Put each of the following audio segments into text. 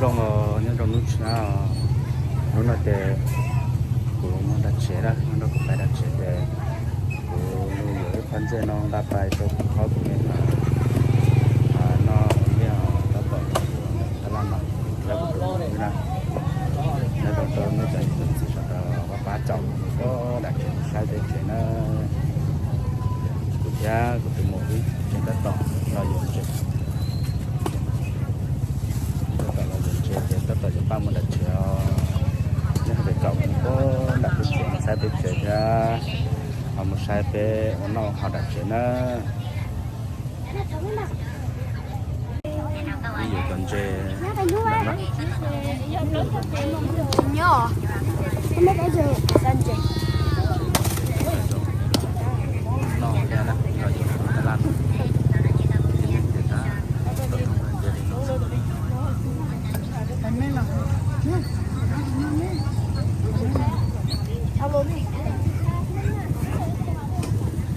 Zoo os, nyob zoo hnub no, hnub no ces kuv mus nram tsev na, hnub no kuv pais nram tsev ces kuv yuav ib phab ntxej no nqa pais rau kuv phob kuv mem noj ua ntej tab tom tab laj no, yog kuv tus mus na. Nyob zoo rau nej cov niam cov txiv sawv daws, pab pab caum kuv nram tsev saib teb tsev na. Kuv thiab kuv tus mus wb tseem tab tom los yuav ntses, tab tom los yuav ntses ces tab tom yuav pab mus nram tsev os. Nyob hauv pem caum mus puag nram teb tsev mus saib teb tsev thiab ho mus saib peb ua noj haus nram tsev na. Wb yuav cov ntses ntawm no. Noj thiab na, los yuav tab laj.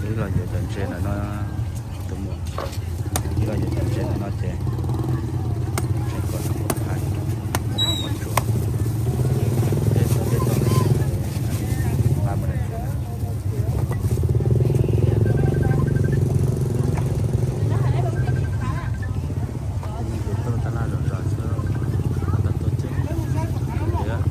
Wb los yuav cov ntses ntawm no, tus muam, wb los yuav cov ntses ntawm no ces tseem kom muab tsuav, tej toj tej toj, pab mus nram tsev. Tus tab laj zom zaws xwb, tab tom tuaj cem thiab.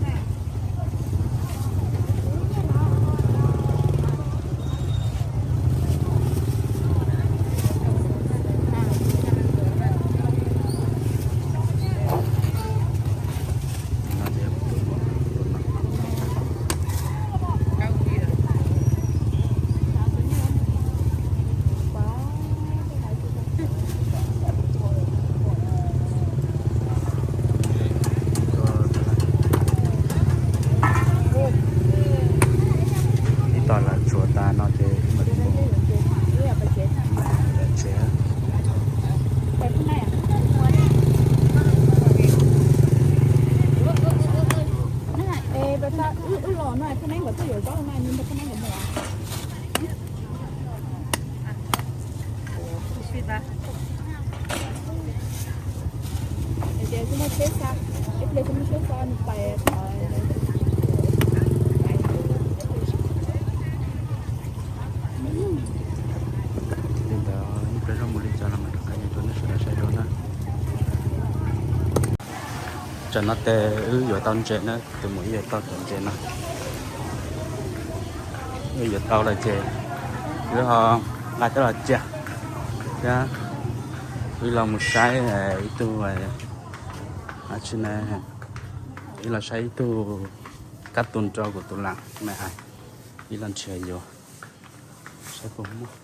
Ib tog lawv tsuav tas no ces wb mam li mus nram tsev. Li ntawd ib pliag zoj mus li cas los mam rov qab yees rau nej sawv daws saib dua na. Tsam no ces wb yuav tau ntses na, tus muam wb yuav tau cov ntses no. Wb yuav tau lawm ces wb ho nqa coj los cia thiab wb los mus saib ib tug, a tsi na, wb los saib ib tug kab tus rau kuv tus lam me ais, wb los nrhiav yuav saib puas muaj.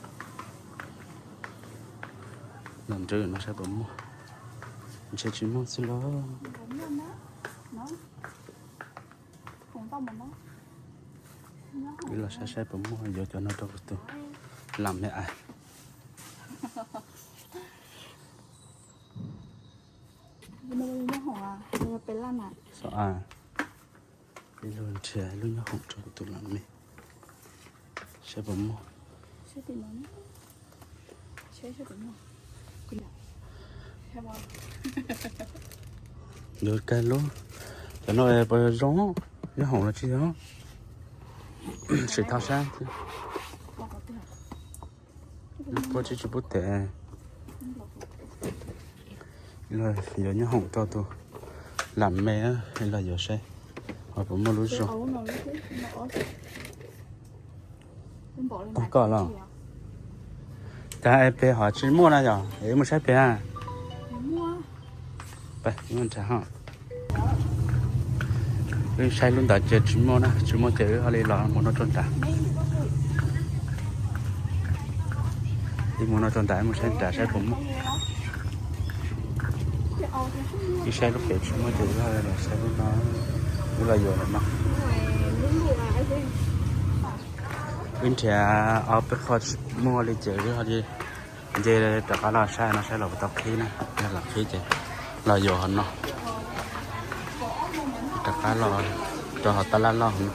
Los nrhiav no saib puas muaj, ntshe tsis muaj xwb lauj. Wb los saib saib puas muaj, yuav cov no rau kuv tus lam me ais. Xov a, ib lub nrhiav ib lub nyob hoom rau kuv tus lam me, saib puas muaj. Yuav kag lub, cov no puas zoo, nyob hoom los tsis yog, sim thauj saib. Puab tsis tsis pub tes, yuav nyob hoom rau tus lam me los yuav saib ho puas muaj lub zoo. Ua koj los, cas es pem ho tsis muaj na yom, es mus saib pem na. Wb saib lub ntawd ces tsis muaj na, tsis muaj ces wb ho li los mus no rau nram. Li mus no rau nram, mus saib nram saib puas muaj. Wb saib lub pem tsis muaj ces wb ho los saib lub no, wb los yuav lawm no. Wb nrhiav ob peb qho tsis muaj li ces wb ho li nce rov qab los saib no saib los puas tau qhib na, yog los qhib ces los yuav hov no. Rov qab los rau hov tab laj loj hov no.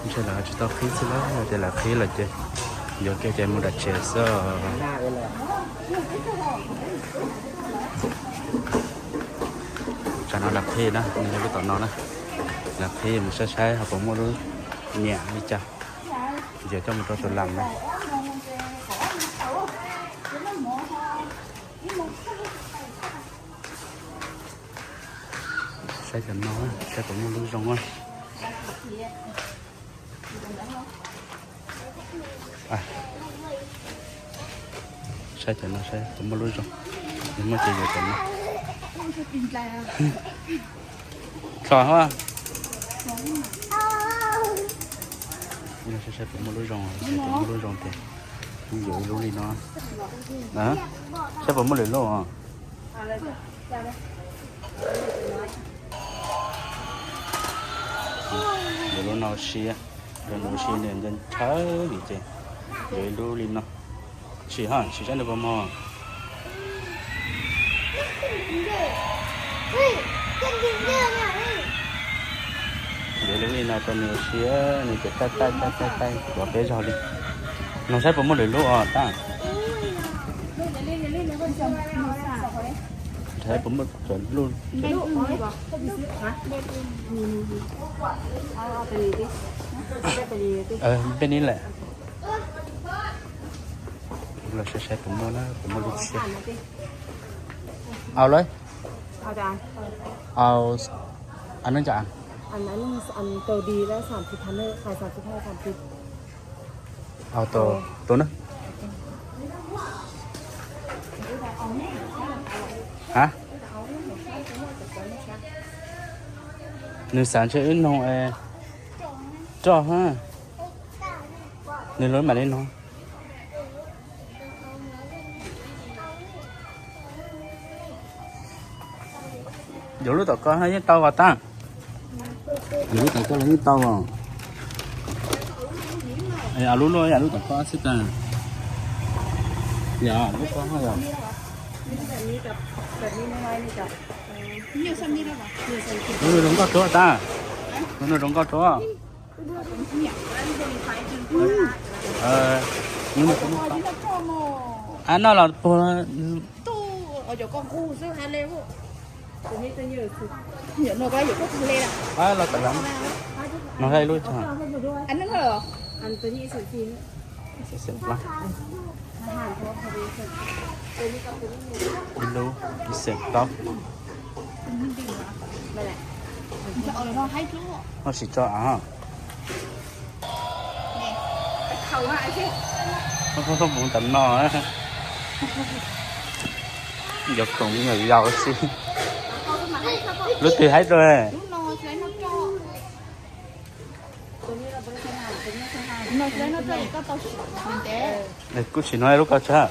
Ntshe lawv tsis tau qhib xwb lauj, yog tias lawv qhib lawm ces Yuav kiag ces mus nram tsev xwb. Tsam no lam qhib na, nws lub tom no na. Lam qhib mus saib saib ho puas muaj lub niam li cas, yuav coj mus rau tus lam na. Saib cov no, saib puas muaj lub zoo. Saib cov no saib puas muaj lub zoo. Yog muaj ces yuav cov no. Txhos hab. Saib saib puas muaj lub zoo, puas muaj lub zoo ces yuav ib lub li no. Saib puas muaj lwm lub os. Yuav lub no siab, rau nws ua si nws nco ntshaw li ces yuav ib lub li no. Sim ha, sim saib nws puas mog. Yuav ib lub li no rau nws ua si, nws ces taij taij taij taij taij tuav peb zaug li. Nug saib puas muaj lwm lub os tab. Saib puas muaj lub. Npej ni lawm. Los saib saib puas muaj na, puas muaj lub tshiab. Au lawm. Au, anws cas? Au, tus, tus na. Ha? Nws xav ntshe wb noog es roj ha. Nws lub mam li no. Yuav lub tom ko yeej tau as tab. Yuav lub tom ko los yeej tau as. Au lub luaj yam lub tom ko xwb tas. Yog lub ko yog. Lub nuav zoo nkauj dlua tab. Lub nuav zoo nkauj dlua. Ab, noj los puag. Los tam lawm. Noj ib lub tso. Ib lub ib xeem plaub. Noj sim tso av. Mus tam no. Yuav khoom me nyuam yaus xwb. Lub twg haib rau? Kuj tsis hnov lub ko tso.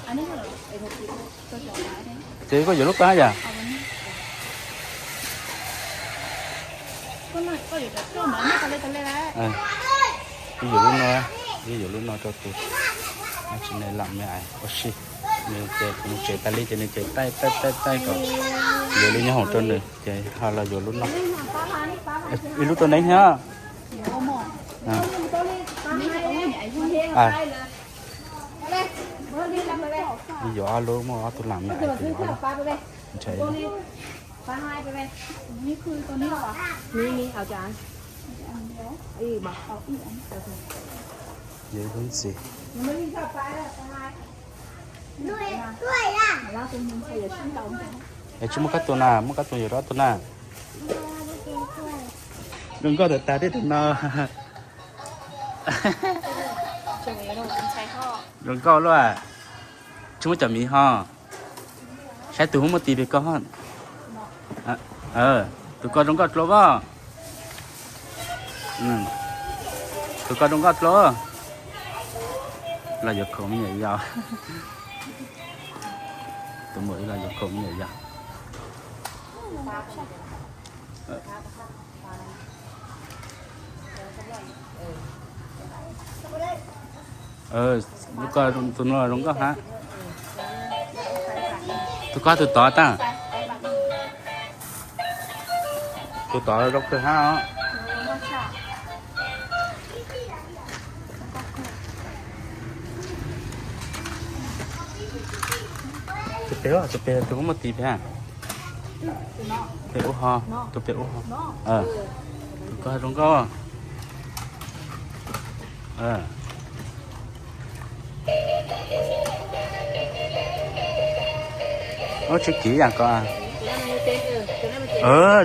Ces koj yuav lub ko yam. Ib yuav lub no, ib yuav lub no rau tus. Tsis ne lam me ais ua si. Nws ces nws tsev tas li ces nws ces taij taij taij taij kom yuav li nyob hoom rau nws ces ho los yuav lub no. Ib lub rau neeb thiab. Yuav ob lub, muaj ob tug lam me ais, ntshai. Yuav ib lub ntxiv. Es tsis muaj kab tus na, muaj kab tus yuav rau ob tug na. Zoo nkauj tas tas tej tus no. Zoo nkauj luaj. Tsis muaj cov miv ho. Saib tus muaj tis pem ko. Tus ko zoo nkauj dlua as. Tus ko zoo nkauj dlua. Los yuav khoom me nyuam yaus. Tus muam los yuav khoom me nyuam yaus. Lub ko tus no zoo nkauj hab. Tus ko tus tod tag. Tus tod zoo kawg hab os. Tus pem, tus pem tus muaj tis pem. Pem ub ho, tus pem ub ho. Tus ko zoo nkauj. Ub, tsis kiv yam ko.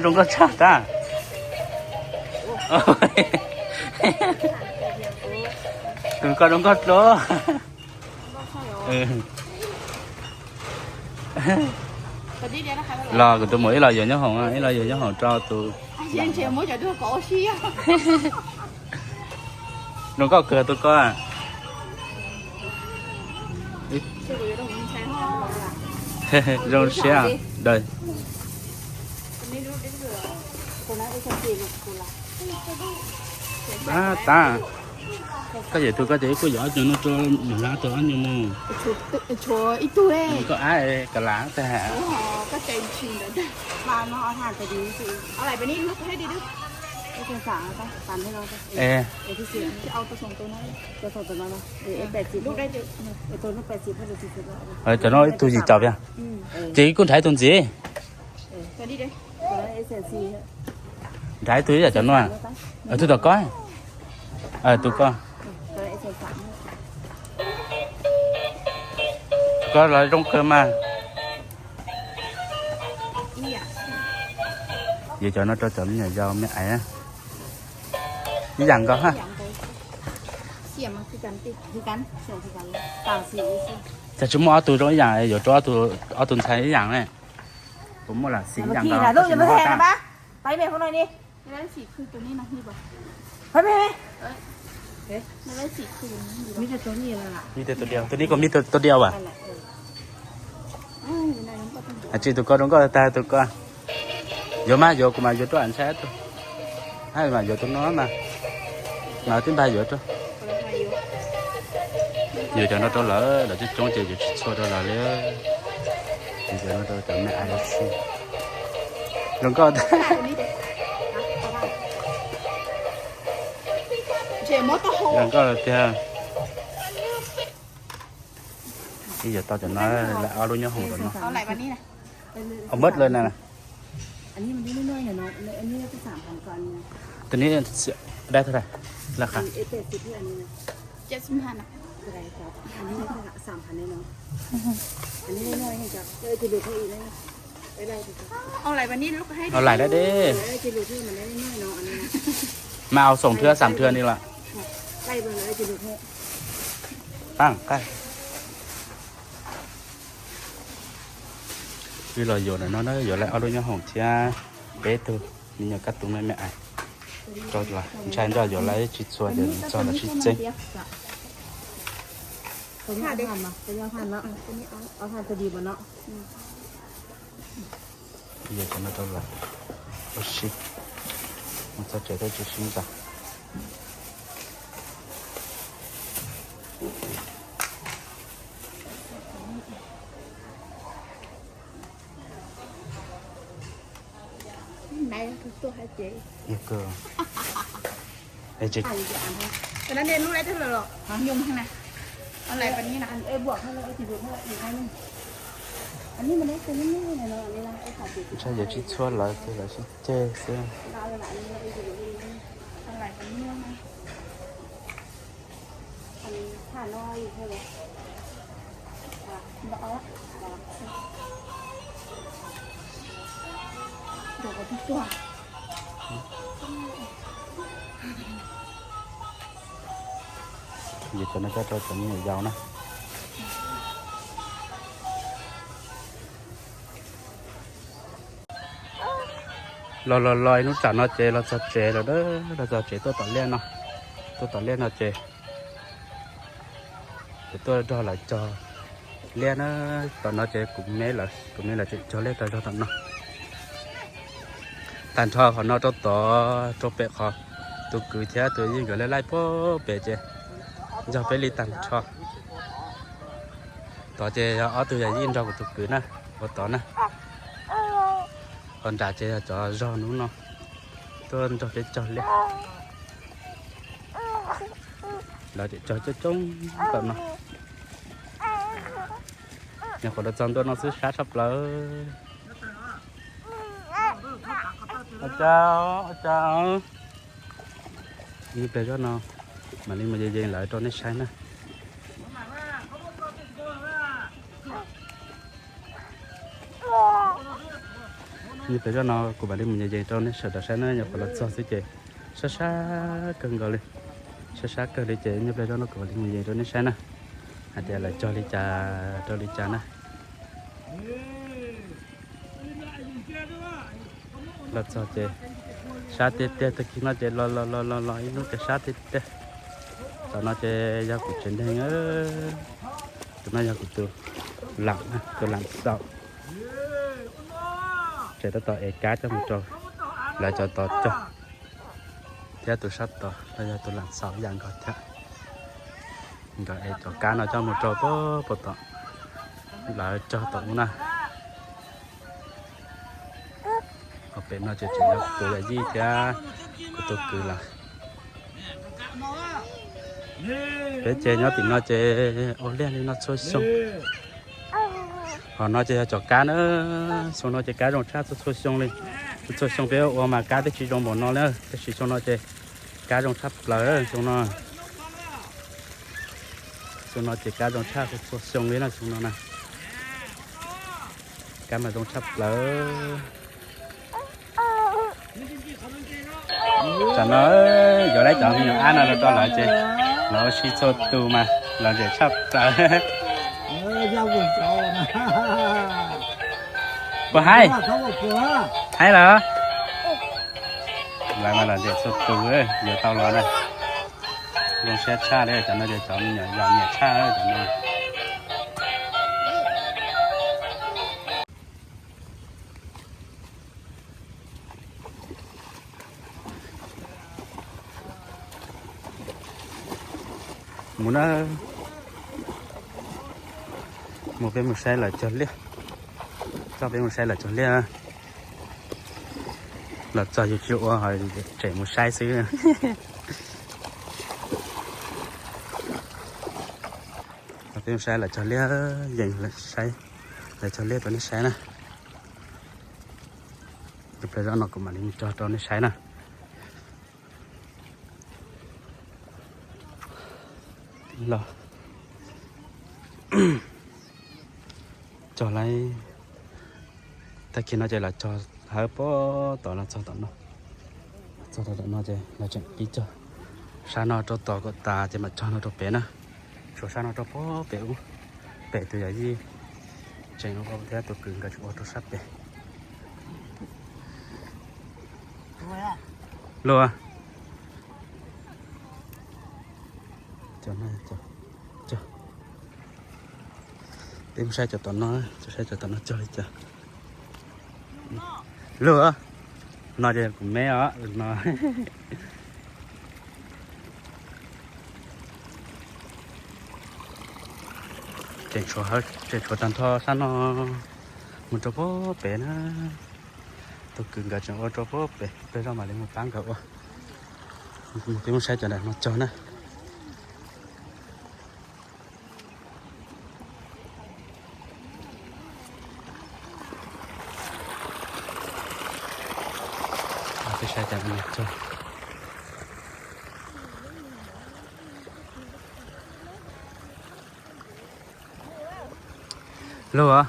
Zoo nkauj tshaj tas. Tus ko zoo nkauj dlua. Los kuv tus muam ib los yuav nyob hoom, ib los yuav nyob hoom rau tus. Zoo nkauj kawg tus ko. Zoo siab daws. Ab, tas. Koj yawm tug koj ces ib kuj yuav ob nyuag no rau nws hlab tug ob nyuag mus. Koj ab ka lam tag. Cov no ib tug yim caum pia. Ces ib kuj nrhiav ib tug ntxiv. Nrhiav ib tug ib yam cov no. Tus tom koj. Tus ko. Koj los zoo kawg mas. Yuav cov no rau cov me nyuam yaus me ais. Ib yam nkaus ha. Cas tsis muaj ob tug zoo ib yam, yuav rau ob tug ntxhais ib yam ne. Puas muaj lam xim ib yam nkaus? Tus no, tus no kuj mis tus diav as. Tsis, tus ko zoo nkauj tag tus ko. Yuav mas yuav, kuv mas yuav rau ntxhais tus. Mas yuav tus no mas. Mas twb npaj yuav rau. Yuav cov no rau lawv, lawv coob coob ces yuav tsis txhua rau lawv li. Yuav cov no rau cov me ais lawv si. Zoo nkauj tag. Zoo nkauj tiag. Ib yuav tau cov no, lawv ob lub nyob hoom rau no. Muab lawm na. Tus ni dai thaj laj qha. Au lais dab deb. Mas au xoom thwb xam thwb ni lawm. Pab qab. Wb los yuav no na, yuav lawv ob lub nyob hoom thiab peb tug me nyuam kab tug me me ais. Rau los ntshai nrog yuav lawv tsis txhua ces txog lawv sib txeeb. Yog cov no rau lawv ua si, mus txog tsev thiaj tsis sib ntxav. Ntshai yuav tsis txhua lawv ces lawv sib ceg xwb. Yog cov no coj rau cov me nyuam yaus na. Los los los ib hnub tsam no ces los txog tsev lawm, los txog tsev tuaj tom liaj no, tuaj tom liaj no ces, ces tuaj nrog lawv cog liaj na. Tom no ces kuv me lawv, kuv me lawv tseem cog liaj tas zog tom no. Tag nrho qhov no rau tod rau pem qhov tus kwv thiab tus yij nkawd laij laij puag pem ces yog peb li tag nrho. Tod ces yog ob tug yawm yij nrog kuv tus kwv na, ua tod na. Qhov nram ces yog cov zog hnub no tuaj nrog peb cog liaj. Lawv cog coob coob tom no. Nyuam qhuav los txog ntua no xwb sab tshaj plaws. Ua cas, ua cas, ib pliag zoj no mam li mus yees yees lawv rau nej saib na. Ib pliag zoj no kuv mam li mus yees yees rau nej sawv daws saib na, nyuam qhuav los txog xwb ces sab sab kawg nkaus li, sab sab kawg li ces ib pliag zoj no kuv mam li mus yees rau nej saib na, hais tias lawv cog li cas rau li cas na. Los txog ces sab tiag tiag, tag kis no ces los los los los los ib hnub ces sab tiag tiag. Tom no ces yog kuv tsev neeg, tus no yog kuv tus lam, tus lam xaum. Tseem tab tom ev kab coj mus rau lawv cov tod cog, thiab tus sab tod los yog tus lam xaum ib yam nkaus thiab. Nkawd ev cov kab no coj mus rau puag tom lawv cog tom ub na. Ho pem no ces tseem yog kuv tus yawm yij thiab kuv tus kwv lawm. Peb ces nyob tim no ces ua liaj li no txhua xyoo. Ho no ces yog cov kab na, xyoo no ces kab zoo tshaj txhua txhua xyoo li. Txhua xyoo peb ua mas kab twb tsis zoo npaum no li, tab sis xyoo no ces kab zoo tshaj plaws xyoo no. Xyoo no ces kab zoo tshaj txhua txhua xyoo li na, xyoo no na. Kab mas zoo tshaj plaws. Tsam no yuav lawv cov me nyuam ab no los rau lawv ces lawv ua si txhua tus mas lom zem tshaj plaws. Puas haib? Haib lawm. Lawv mas lom zem txhua tus, yuav tau los na. Zoo siab tshaj li, cov no ces cov me nyuam yog nyiam tshaj cov no. Mus na, mus peb mus saib lawv cog liaj. Coj peb mus saib lawv cog liaj. Los txog yus tsis ua, tseem mus saib xwb. Peb mus saib lawv cog liaj, yees saib lawv cog liaj rau nej saib na. Ib pliag zoj no kuv mam li mus cog rau nej saib na. Los cog lawm, tag kis no ces los cog hawb puag tod los txog tom no. Txog tom no ces los tseem pib cog sab no rau tod kom tas ces mam cog no rau pem na. Tshuav sab no rau puag pem ub, pem tus yawm yij tseem ua thiab tus kwv nkawd tseem ua rau sab pem. Luaj. Peb mus saib cov tom no, saib cov tom no cog li cas. Luaj, no ces kuv me os no. Tseem tshuav, tseem tshuav tag nrho sab no mus rau puag pem na. Tus kwv nkawd tseem ua rau puag pem, peb zoj mam li mus pab nkawd ua. Peb mus saib cov ntawm no cog na. Peb saib cov no cog. Luaj.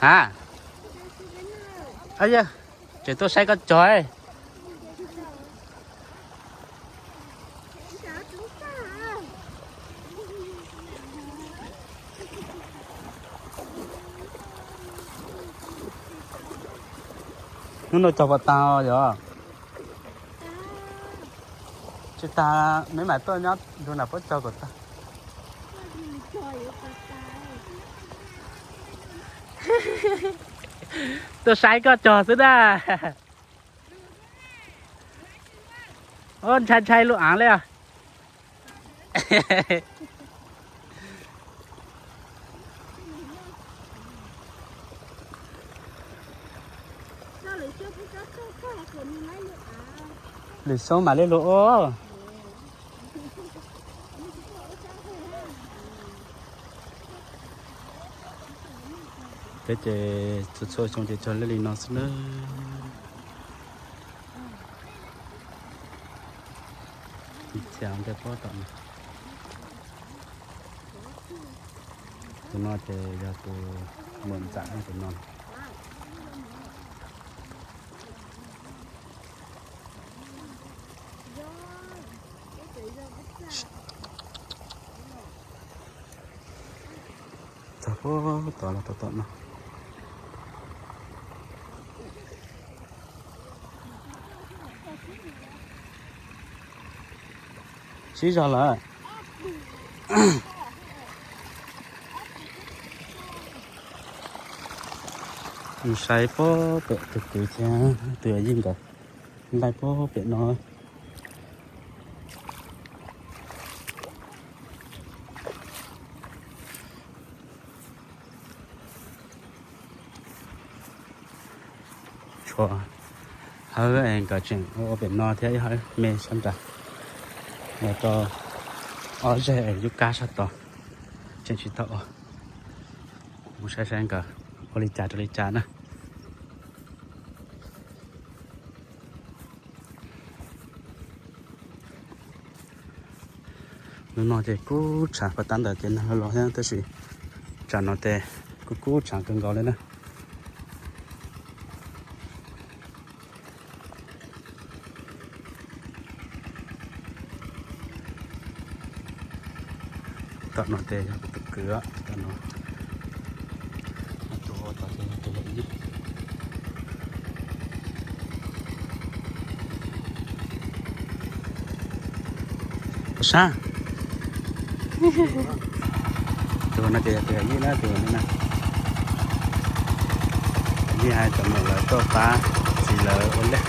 Ha, yog tseem tuaj saib koj cog. Hnub no cog puas tag yog? Tsis tag, me mam tuaj nyob nrug nram puab cog kom tag. Tuaj saib koj cog xwb na. Ntshai ntshai lub aav li os. Lwm xyoo mam li lug ua. Peb ces txhua txhua xyoo ces cog liaj li no xwb na. Txhia ntej pob tom no. Tus no ces yog tus muam ntxam tus no. Txog pob tom los rau tom no. Sib zog lawm. Mus saib pob pem tus kwv thiab tus yawm yij nkawd nqaij pob pem no. Tshuav hawb es nkawd tseem ua pem no thiab ib hawb me sab nrad. Los rau ob zeg es yub kab sab tod tseem tsis tau ua. Mus saib saib nkawd ua li cas rau li cas na. Hnub no ces kub tshav, pas tab ntawd ces nag los los thiab tab sis tsam no ces kuj kub tshav kawg nkaus li na. Tom no ces yog kuv tus kwv, tom no tus ua tom ces yog tus yawm yij. Sab, tus no ces yog tus yawm yij na, tus no na. Yij hais cov muam lawv tuaj pab txiv lawv ua liaj.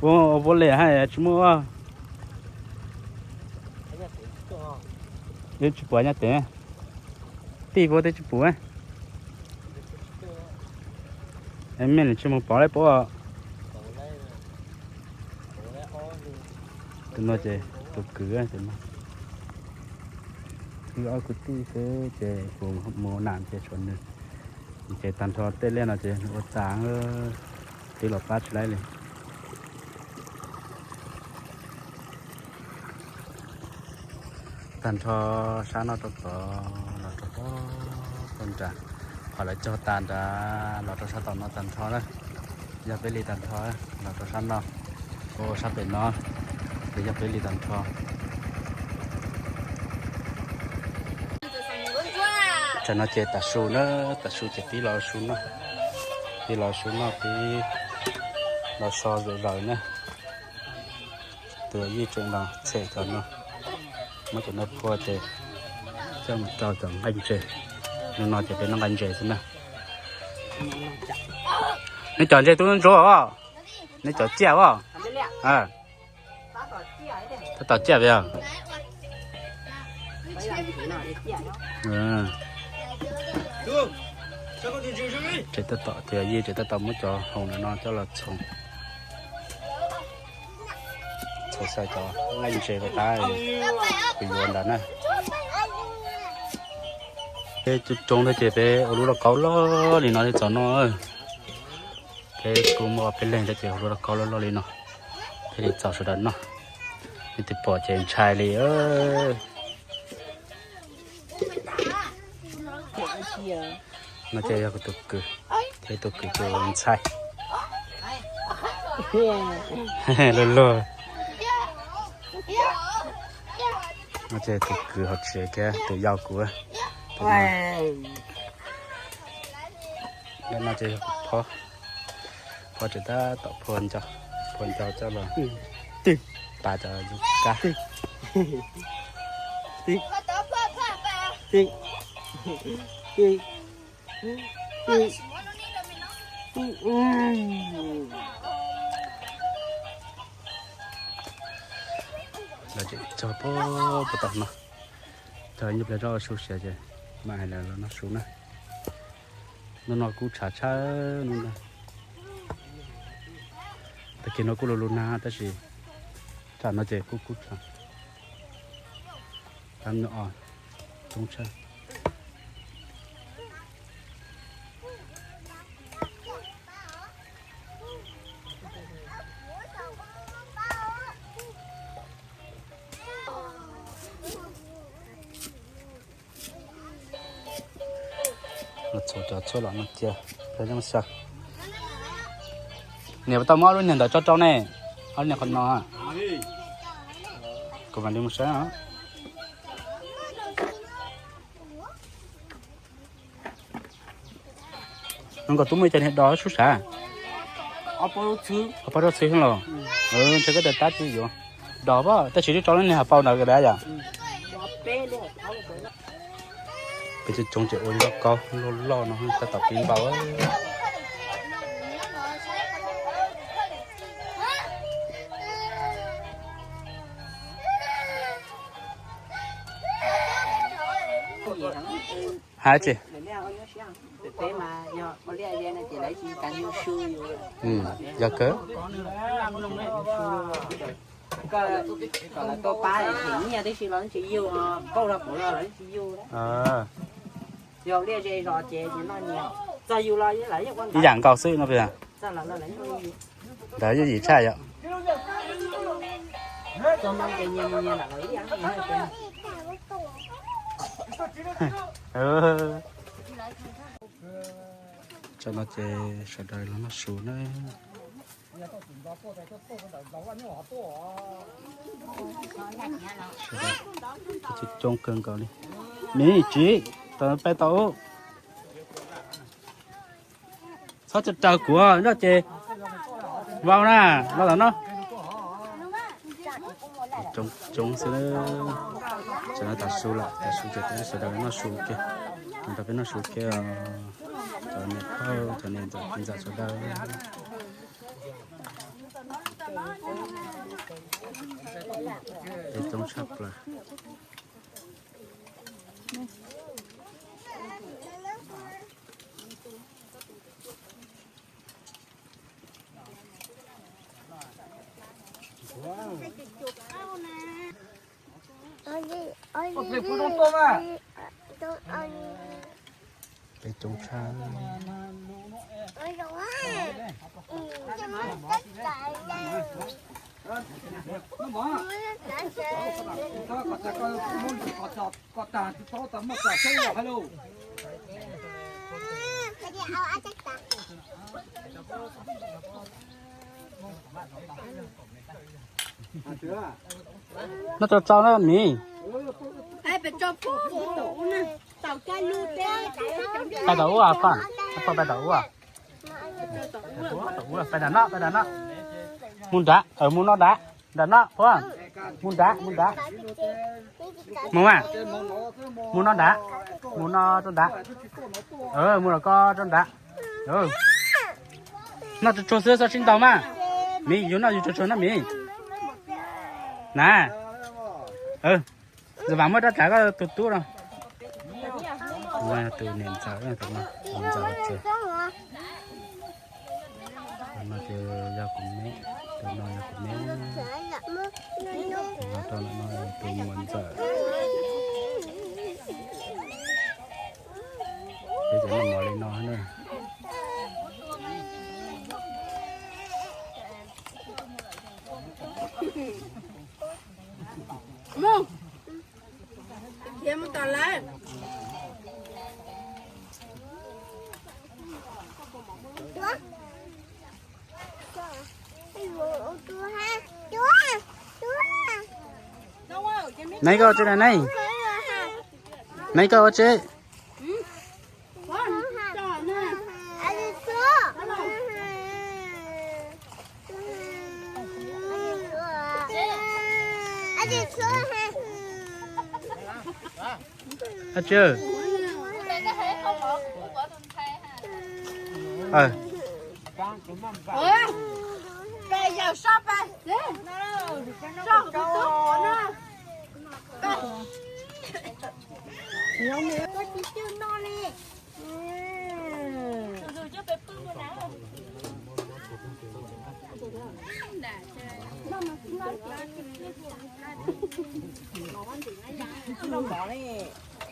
Ua, ua puav leej hais tsis muaj. Yeej tsis pom nyab tev, tij puab twb tsis pum. Mej nws tsis mus pom lawm puab. Tus no ces tus kwv, tus no wb ob kwv tij xwb ces kuv mus nam ces tshuav nws. Ces tag nrho tej liaj no ces nws ua tas, twb los pab tsis laib li. Tag nrho sab no rau tod los rau pob nrad, qhov lawv cog tas nrad los rau sab tom no tag nrho na, yog peb li tag nrho los rau sab no, ua sab pem no, ces yog peb li tag nrho. Tam no ces tav su na, tav su ces pib los su noj, pib los su noj pib los so zom zaws na. Tus yij tseem los txhem cov no, muab cov no phua ces coj mus rau cov nqaij ntses. Hnub no ces peb noj nqaij ntses xwb na. Neb cov ntses tub ntsuab os, neb cov ciaj os. Tab tom ciaj peb os. Tseem tab tom tias yij tseem tab tom muab cov hoom no coj los txhoov, txhoov xa cov nqaij ntses rau qab kuv yuav ntawd na. Peb coob coob thiab ces peb ua lub lauj kaub loj li no thiaj txaus noj. Peb kuj muaj ob peb leeg thiab ces ua lub lauj kaub loj loj li no thiaj li txaus sawv daws noj. Leej twg pom ces ntshai li. No ces yog kuv tus kwv thiab tus kwv tus ntxhais. Luag luag. No ces tus kwv hauv tsev thiab tus yau kuv. No ces yog kuv phob, phob tseem tab tom phua ncau, phua ncau coj los pas cov yub kab. Lawv tseem cog pob puag tom no, cog ib nyuag pliag zoj su siav ces mam hais lawv los noj su na. Hnub no kub tshav tshaj hnub no. Tag kis no kuj lug lug nag tab sis tsam no ces kub kub tshav. Tab no os, coob tshaj. Los txhuam cov tshuaj los no cia, peb zoo xyaw. Niam tau muab ob lub niag ntawd tso rau ne, ob lub niag qhov no. Kuv mam li mus saib. Nkauj Tub muaj ib co niag dos sub sav. Ob pab rau txhw los. Ntshe koj tab tab tsis yuav dos pab, tab sis twb rau lub niag hauv paus ntawd dav yom. Peb tsoom tsoom ces ua nkauj kaub loj loj no tab tom pib npau. Hais tsis? Yog kawg. Ib yam nkaus xwb no. Ntawd yooj yim tshaj yom. Tam no ces sawv daws los noj su na. Coob kawg nkaus li. Miv, Tsim, tau peb tau ub. Txhob raws kuv no ces vau na, no tam no. Coob xwb, tam no tas su lawm, tas su ces peb sawv daws noj su kiag, nrog peb noj su kiag, cov niam phauj, cov niam ntxawm txiv ntxawm sawv daws. Peb coob tshaj plaws. Peb coob tshaj. Noj tso tso na miv. Pais tom ub, poj, poj pais tom ub. Pais tom ub, pais nram no, pais nram no. Mus nrad, mus no nrad, nram no, poj. Mus nrad, mus nrad. Mus mas, mus no nrad, mus no rau nrad. Mus los koj rau nrad. Noj tsuag tsuag xwb, txhob sib ntaus mas. Miv, yus noj yus tsuag tsuag na miv. Na. Vam muab rab tsav koj tus tub no. Tus no yog tus niam ntxawm, tus no niam ntxawm txiv. Tus no ces yog kuv me, tus no yog kuv me. Tus no rau no tus muam ntxawm. Peb cov noj mov li no na. Neb koj ua tsi na neb? Neb koj ua tsi? Ua tsi?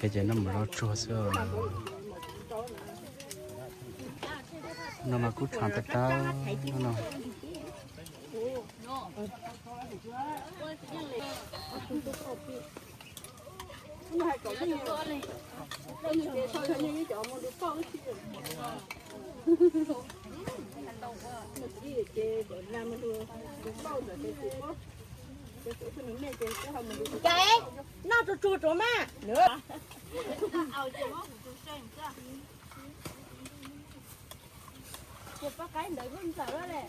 Ces noj mov zaub tsuag xwb. No mas kuj tshav tag tag no. Ces noj tsuag tsuag rau mas. Ces poj qaib ntawd kuj ntxawm lawm.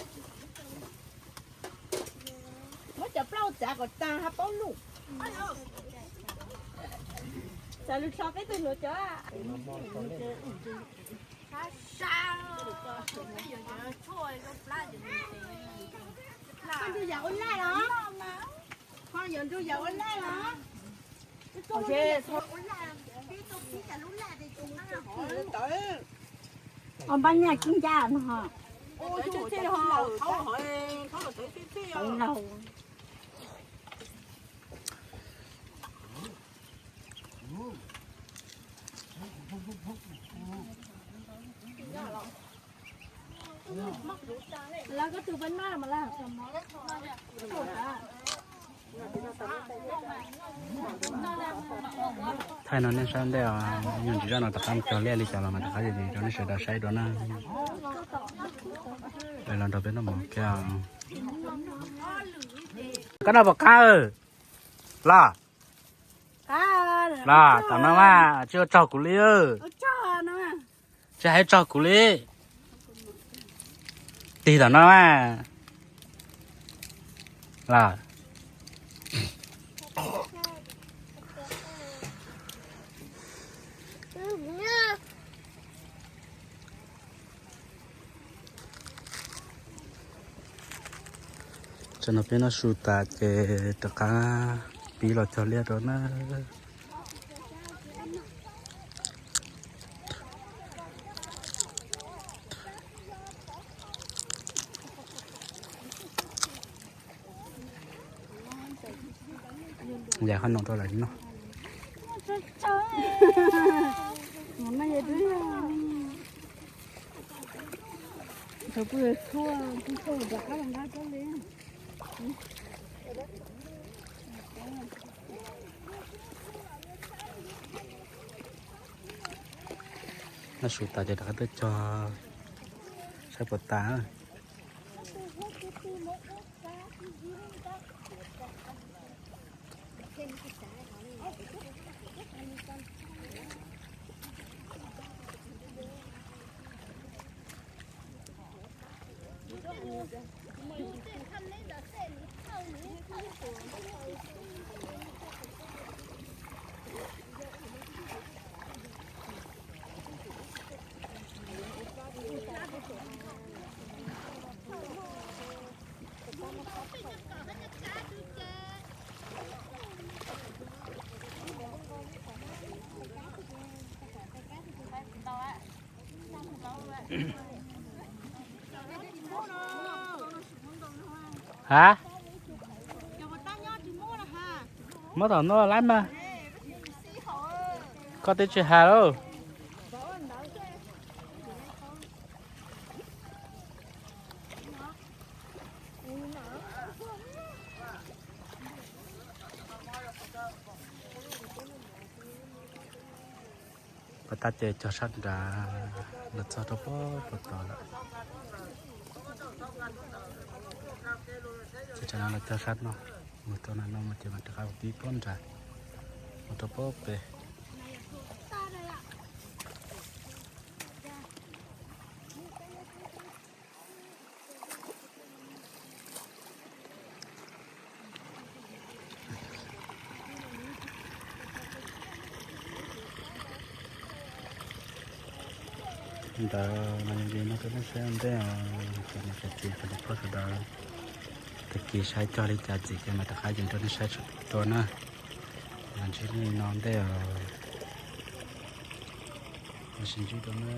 Muab cov plaub txav kom tag hab paub lug. Txav lug tso peb tug hluas cov. Koj nrug yam ua laj los? Koj yuav nrug yam ua laj los? Ua npab nyaj kib ncaj no. Laug. Los koj tus pab noj mas los. Thaij no nej saib ntej os, nyuag ntsis zoj no rov qab cog liaj li cas los mas rov qab rau nej sawv daws saib dua na. Los nrog peb noj mov kiag. Koj noj puas qab? Los, los tom no mas tsis ua tsaug kuv li. Tsis hais tsaug kuv li. Tig tom no mas. Los. Tsam no peb noj su tas ces rov qab pib los cog liaj rau na. Yam qhov no rau lawv noj. Noj su tas ces rov qab tuaj cog saib puas tas. Ha? Muab tom no laib mas. Koj twb tsis hais lauj. Pas tas ces cog sab nrad los txog rau puag puag tod lawm. Ces tsam no los cog sab no, mus rau nram no mus ces mam rov qab mus pib puag nrad, mus rau puag pem. Ntawd mas yog li no rau nej saib ua ntej os, cov niam cov txiv cov niam pog sawv daws, tag kis saib cog li cas txim ces mam rov qab yees rau nej saib dua na. Los ntsib nej li no ua ntej os, mam sib ntsib dua na.